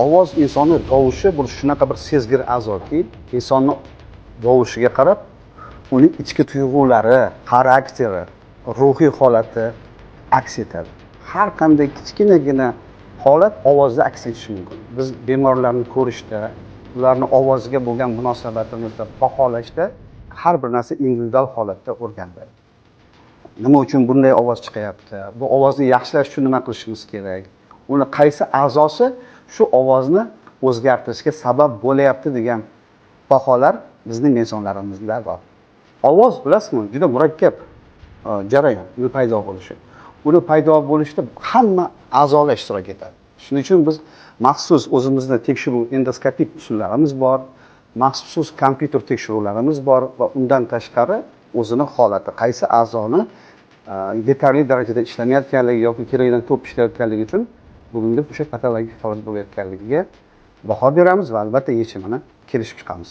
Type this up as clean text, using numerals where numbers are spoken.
Ovoz, insonni tovushi bir shunaqa bir sezgir a'zoki, insonni tovushiga qarab uning ichki tuyg'ulari, xarakteri, ruhiy holati aks etadi. Har qanday kichkinagina holat ovozda aks etishi mumkin. Biz bemorlarni ko'rishda, ularni ovoziga bo'lgan munosabatimizni baholashda har bir narsa individual holatda o'rganiladi. Nima uchun bunday ovoz chiqyapti, bu ovozni yaxshilash uchun nima qilishimiz kerak, uni qaysi a'zosi shu ovozni o'zgartirishga sabab bo'lyapti degan baholar bizning mezonlarimizda bor. Ovoz, bilasizmi, juda murakkab jarayon. Uni paydo bo'lishi, uni paydo bo'lishida hamma a'zolar ishtirok etadi. Shuning uchun biz maxsus o'zimizni tekshiruv, endoskopik usullarimiz bor, maxsus kompyuter tekshiruvlarimiz bor va undan tashqari o'zini holati, qaysi a'zoni yetarli darajada ishlamayotganligi yoki keragidan ko'p ishlayotganligi uchun bugungi o'sha patologik holat bo'layotganligiga baho beramiz va albatta yechimini kelishib chiqamiz.